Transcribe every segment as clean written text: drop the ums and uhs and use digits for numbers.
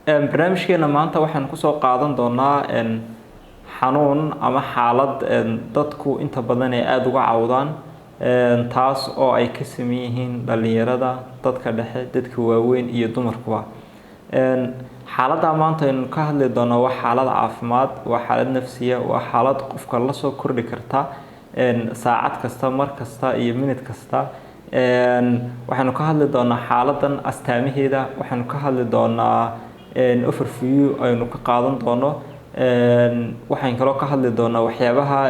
Barnaamijkeena maanta waxaan kusoo qaadan doonaa xanuun ama xaalad dadku inta badan ay aada uga cawdaan, taas oo ay ka saman yihiin dhalinyarada, dadka dhexe, dadka waaweyn iyo dumarkuba. Xaaladda maanta aynu ka hadli doono waa xaalad caafimaad, waa xaalad nafsiya, waa xaalad qofka lasoo kordhi karta saacad kasta, mar kasta iyo minid kasta. Waxaynu ka hadli doonaa xaaladan astaamaheeda, waxaynu ka hadli doonaa overview aynu ka qaadan doono, waxaynu kaloo ka hadli doonaa waxyaabaha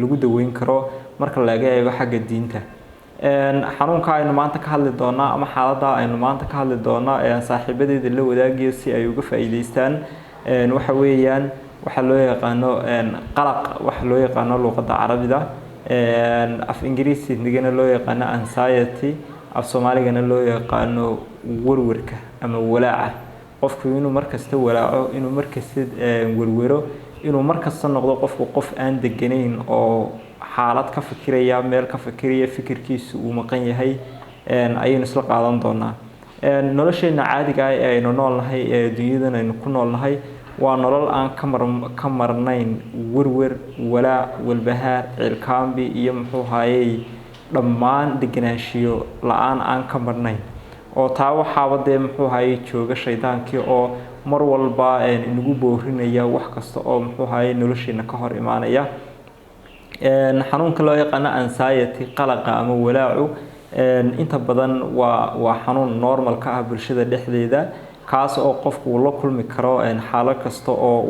lagu daweyn karo marka laga eego xagga diinta. Xanuunka aynu maanta ka hadli doonaa ama xaaladda aynu maanta ka hadli doonaa ee aan saaxiibadeeda la wadaagayo si ay uga faa'iideystaan waxa weeyaan waxaa loo yaqaano qalaq, waxa loo yaqaano luqadda Carabida, af Ingiriisigana loo yaqaano anxiety, af Soomaaligana loo yaqaano warwarka ama walaaca. Qofku inuu markasta walaaco, inuu markasta werwero, inuu markasta noqdo qofku qof aan deganayn oo xaalad ka fikiraya, meel ka fikiraya, fikirkiisu uu maqan yahay, ayaynu isla qaadan doonaa. Nolosheena caadiga ah ee aynu noolnahay, ee adduunyadan aynu ku noolnahay, waa nolol aan ka marnayn werwer, walaac, walbahaar, ciilkaambi iyo muxuu haayey dhammaan deganaanshiyo la-aan aan ka marnayn. Oo taa waxaaba dee muxuu haayey jooga shaydaankii oo mar walba inagu boorinaya wax kasta oo muxuu haayey nolosheena ka hor imaanaya. Xanuunka loo yaqaano anxiety, qalaqa ama walaacu, inta badan waa xanuun normal ka ah bulshada dhexdeeda, kaas oo qofku uu la kulmi karo xaalad kasta oo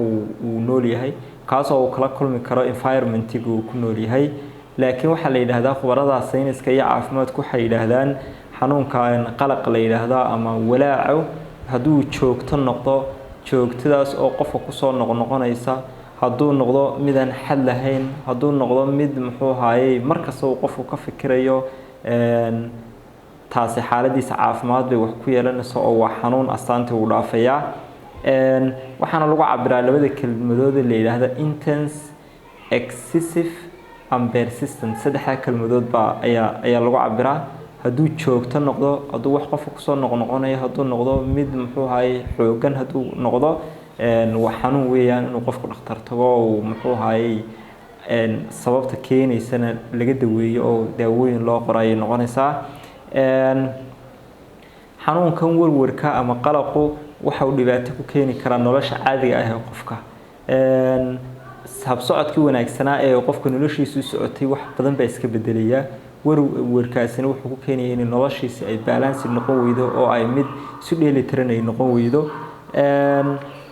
uu nool yahay, kaas oo uu kala kulmi karo environmentiga uu ku nool yahay. Laakiin waxaa la yidhaahdaa, khubarada sayniska iyo caafimaadku waxay yidhaahdaan, xanuunka qalaqa la yidhaahdaa ama walaaco hadduu joogto noqdo, joogtadaas oo qofka kusoo noqnoqonaysa, hadduu noqdo midaan xad lahayn, hadduu noqdo mid muxuu ahaayey markasta uu qofku ka fikirayo, taasi xaaladiisa caafimaad bay wax ku yeelanaysa oo waa xanuun astaantii uu dhaafayaa. Waxaana lagu cabiraa labada kelmadood la yidhaahda intense, excessive and persistent. Saddexdaa kelmadood baa ayaa lagu cabiraa. Hadduu joogto noqdo, hadduu wax qofka kusoo noqnoqonayo, hadduu noqdo mid muxuu ahaayey xoogan, hadduu noqdo, waa xanuun weeyaan inuu qofku dhakhtar tago, uu muxuu ahaayey sababta keenaysana laga daweeyo oo daawooyin loo qoro ayay noqonaysaa. Xanuunkan warwarka ama qalaqu waxa uu dhibaato ku keeni karaa nolosha caadiga ah ee qofka. Habsocodkii wanaagsanaa ee qofka noloshiisu socotay wax badan baa iska bedelaya. Warwarkaasina wuxuu ku keenaya in noloshiisi ay balance noqon weydo oo ay mid isu dheelitiran ay noqon weydo.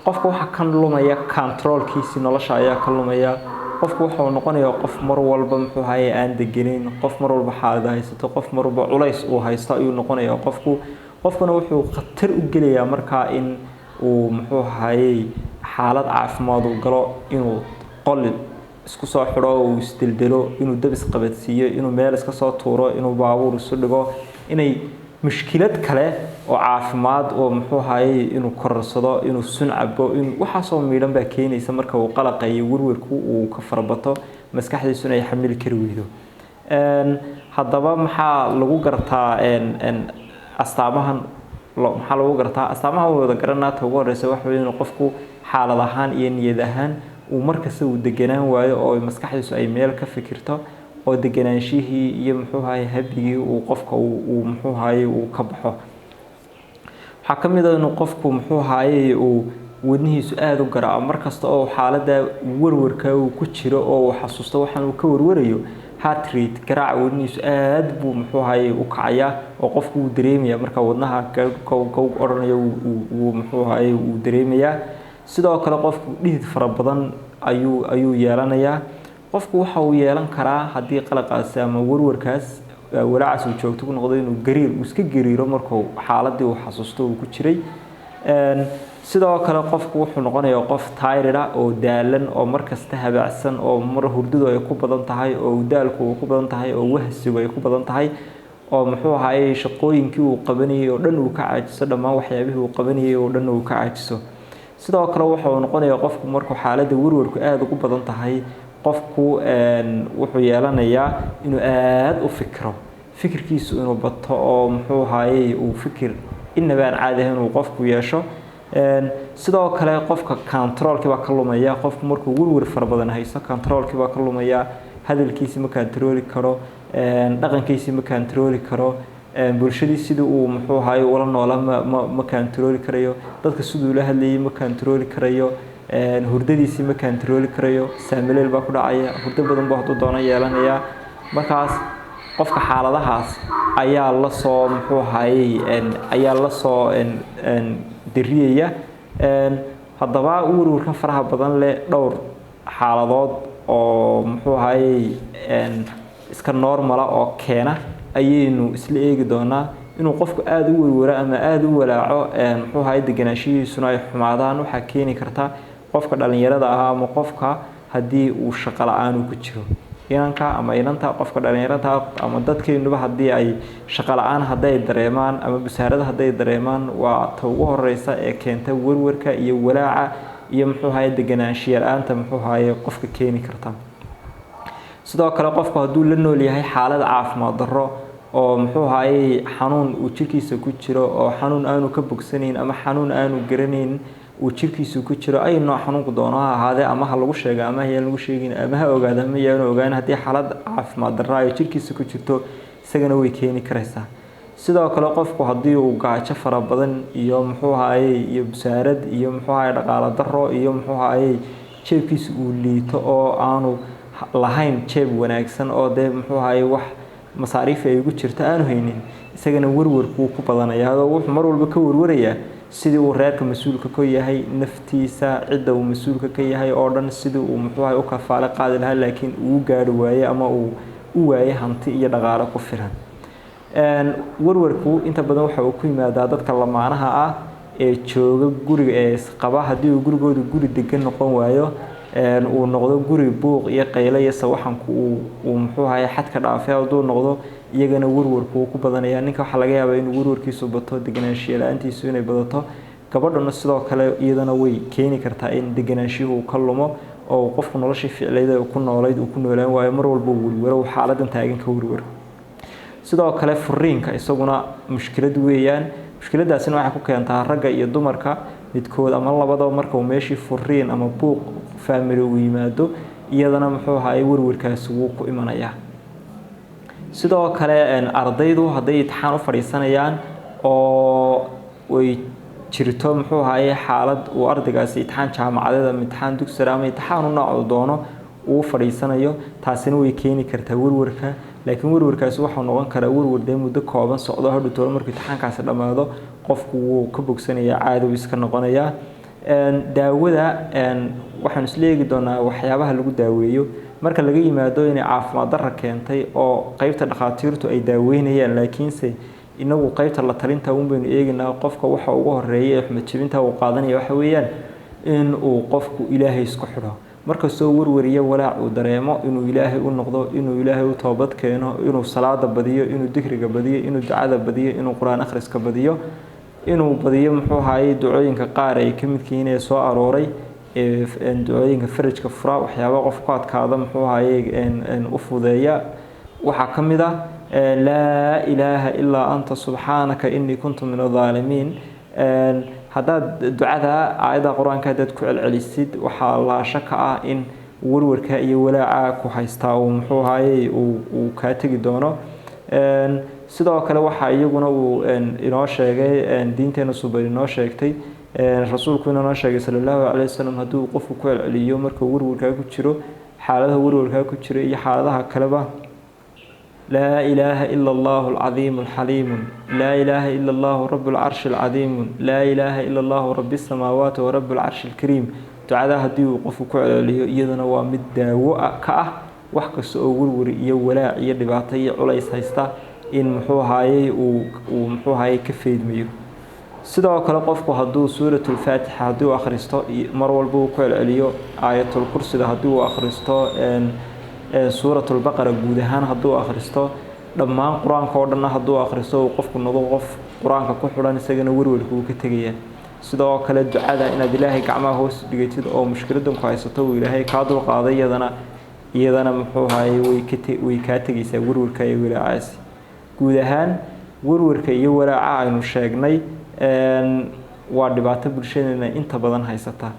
Qofka waxaa ka lumaya controlkiisii nolosha ayaa ka lumaya. Qofku wuxuu noqonayaa qof mar walba muxuu ahaye aan degenayn, qof mar walba xaalad haysato, qof mar walba culays uu haysto ayuu noqonayaa qofku. Qofkuna wuxuu khatar u gelayaa markaa in uu muxuu ahayey xaalad caafimaad uu galo, inuu qol isku soo xidho, uu isdeldelo, inuu dab isqabadsiiyo, inuu meel iska soo tuuro, inuu baabuur isu dhigo, inay mushkilad kale oo caafimaad oo muxuu ahayey inuu kororsado, inuu sun cabo, in waxaasoo miidhan baa keenaysa marka uu qalaqa iyo werwerku uu ka farabato, maskaxdiisuna ay xamili kari weydo. Haddaba maxaa lagu gartaa astaamahan? Maxaa lagu gartaa astaamahan? Way wada garanaa. Ta ugu horeysa waxa weeye inuu qofku xaalad ahaan iyo niyad ahaan uu markasta uu deganaan waayo oo maskaxdiisu ay meel ka fikirto, oo degenaanshihii iyo muxuu ahaye habigii uu qofka uu muxuu ahaye uu ka baxo. Waxaa ka mid ah inuu qofku muxuu ahaye uu wadnihiisu aada u garaaco markasta oo xaaladda warwarka uu ku jiro oo uu xasuusto waxaan uu ka warwarayo. Heart rate, garaaca wadnihiisu aada buu muxuu ahaye u kacayaa oo qofku wuu dareemayaa marka wadnaha gow gow odhanayo uu muxuu ahaye uu dareemayaa. Sidoo kale qofku dhidid fara badan ayuu yeelanayaa. Qofku waxa uu yeelan karaa haddii qalaqaasi ama warwarkaas, walaacaas uu joogto ku noqdo, inuu gariir, uu iska gariiro markuu xaaladii uu xasuusto uu ku jiray. Sidoo kale qofku wuxuu noqonayaa qof tired ah oo daalan oo markasta habacsan, oo mar hurdadu ay ku badan tahay, oo daalku uu ku badan tahay, oo wahsigu ay ku badan tahay, oo muxuu ahaayey shaqooyinkii uu qabanayay oo dhan uu ka caajiso, dhammaan waxyaabihii uu qabanayay oo dhan uu ka caajiso. Sidoo kale wuxuu noqonayaa qofku markuu xaaladda warwarku aada ugu badan tahay, qofku wuxuu yeelanayaa inuu aada u fikiro, fikirkiisu inuu bato, oo muxuu ahaayey uu fikir inaba aan caadi ahayn uu qofku yeesho. Sidoo kale qofka controlkii baa ka lumaya. Qofku markuu werwer fara badan haysto, controlkii baa ka lumaya, hadalkiisi ma controli karo, dhaqankiisi ma controli karo, bulshadii sidii uu muxuu ahaay ula noolaa ma controli karayo, dadka siduu ula hadlayay ma controli karayo, hurdadiisii ma controli karayo, saamileel baa ku dhacaya, hurdo badan buu hadduu doono yeelanayaa. Markaas qofka xaaladahaas ayaa lasoo muxuu ahaayey ayaa lasoo dariyaya. Haddaba werwerkan faraha badan leh dhowr xaaladood oo muxuu ahaayey iska normala oo keena ayaynu isla eegi doonaa. Inuu qofku aada u werwero ama aada u walaaco, muxuu ahaay, deganaanshihiisuna ay xumaadaan, waxaa keeni karta qofka dhalinyarada ah ama qofka haddii uu shaqo la-aan uu ku jiro, inanka ama inanta, qofka dhalinyarada ama dadkeenuba haddii ay shaqo la-aan hadday dareemaan ama busaarada hadday dareemaan, waa ta ugu horeysa ee keenta werwerka iyo walaaca iyo muxuu ahaye deganaanshiya la-aanta muxuu ahaye qofka keeni karta. Sidoo kale qofku hadduu la nool yahay xaalad caafimaad darro oo muxuu ahaayey xanuun uu jirkiisa ku jiro, oo xanuun aanu ka bogsanayn ama xanuun aanu garanayn uu jirkiisa ku jiro, ay nooc xanuunku doono ha ahaadee, ama ha lagu sheega ama hayaan lagu sheegin, ama ha ogaada ama yaanu ogaan, haddii xaalad caafimaad darro ay jirkiisa ku jirto, isagana way keeni karaysaa. Sidoo kale qofku haddii uu gaajo fara badan iyo muxuu ahaayey iyo busaarad iyo muxuu ahaye dhaqaalo darro iyo muxuu ahaayey jeebkiisa uu liito oo aanu lahayn jeeb wanaagsan oo dee muxuu ahaye wax masaariif ay ugu jirto aanu haynin, isagana werwerkuu ku badanayaa oo wuxuu mar walba ka werwarayaa sidii uu reerka mas-uulka ka yahay, naftiisa, cidda uu mas-uulka ka yahay oo dhan, sidii uu muxuu ahay u kafaalo qaadi lahaa, laakiin uu gaari waaye ama uu u waayay hanti iyo dhaqaalo ku filan. Werwerku inta badan waxa uu ku yimaadaa dadka lamaanaha ah ee jooga guriga ee isqaba. Haddii uu gurigoodu guri degan noqon waayo, uu noqdo guri buuq iyo qayle iyo sawaxanku uu muxuu ahaye xadka dhaafay hadduu noqdo, iyagana werwerku wuu ku badanaya. Ninka waxaa laga yaabaa inuu werwerkiisu bato, deganaanshiya la-aantiisu inay badato. Gabadhuna sidoo kale iyadana way keeni kartaa in deganaanshihu uu ka lumo oo qofku noloshii ficleyd ee uu ku noolayd uu ku noolaan waayo, mar walba uu werwero, uu xaaladan taagan ka werwero. Sidoo kale furiinka isaguna mushkilad weeyaan. Mushkiladaasina waxay ku keentaa ragga iyo dumarka midkood ama labadaba marka uu meeshii furiin ama buuq family uu yimaado, iyadana muxuu ahaay werwerkaasi wuu ku imanayaa. Sidoo kale ardaydu hadday imtixaan u fadhiisanayaan oo way jirto muxuu ahaye xaalad uu ardaygaasi imtixaan jaamacadeed ama imtixaan dugsi sare ama imtixaan u nooc doono uu fadhiisanayo, taasina way keeni kartaa werwerka. Laakiin werwerkaasi wuxuu noqon karaa werwer dee muddo kooban socdo, hadhow toole markuu imtixaankaasi dhammaado qofku wuu ka bogsanayaa, caadi uu iska noqonayaa. Daawada waxaanu isla eegi doonaa waxyaabaha lagu daaweeyo marka laga yimaado inay caafimaad darra keentay oo qeybta dhakhaatiirtu ay daaweynayaan, laakiinse inagu qeybta la talinta uun baynu eegaynaa. Qofka waxa ugu horeeya ee xumad jebinta uu qaadanaya waxa weeyaan in uu qofku Ilaahay isku xidho. Markastoo werwer iyo walaac uu dareemo, inuu Ilaahay u noqdo, inuu Ilaahay u toobad keeno, inuu salaada badiyo, inuu dikriga badiyo, inuu ducada badiyo, inuu qur-aan akhriska badiyo, inuu badiyo muxuu ahaayey ducooyinka qaar ay ka midka yihiin ee soo arooray ee ducooyinka farajka fura, waxyaaba qof ku adkaada muxuu ahaayey u fudeeya. Waxaa ka mid ah laa ilaaha ilaa anta subxaanaka innii kuntu min adaalimiin. Haddaad ducada aayadda qur-aanka haddaad ku celcelisid, waxaa laa shaka ah in werwerka iyo walaaca ku haystaa uu muxuu ahaayey uu kaa tegi doono. Sidoo kale waxaa iyaguna uu inoo sheegay diinteena suban, inoo sheegtay rasuulku, inoo sheegay sala allahu calayhi wasalam, hadduu qofku ku celceliyo markuu werwerkaa ku jiro, xaaladaha werwerkaa ku jiro iyo xaaladaha kaleba, laa ilaaha ila allahu alcadiimu alxaliimu, laa ilaaha ila allahu rabu alcarshi alcadiimu, laa ilaaha ila allahu rabi asamaawaati wa rabu alcarshi alkariim, ducadaa haddii uu qofku ku celceliyo, iyaduna waa mid daawo ka ah wax kasta oo werwer iyo walaac iyo dhibaato iyo culays haysta in muxuu ahaayey uu muxuu ahaayey ka faydmayo. Sidoo kale qofku hadduu suuratulfaatixa haddii uu akhristo, mar walba uu ku celceliyo, aayatulkursida haddii uu akhristo, suuratulbaqara guud ahaan hadduu akhristo, dhammaan qur-aanka oo dhanna hadduu akhristo, uu qofku noqdo qof qur-aanka ku xidhan, isagana werwerka uu ka tegaya. Sidoo kale ducada inaad Ilaahay gacmaha hoos dhigatid oo mushkiladan ku haysato uu Ilaahay kaa dulqaaday, iyadana muxuu ahaayey way kaa tegaysaa werwerka iyo walaacaasi. Guud ahaan werwerka iyo walaaca aynu sheegnay. Waa dhibaato bulshadeena inta badan haysata.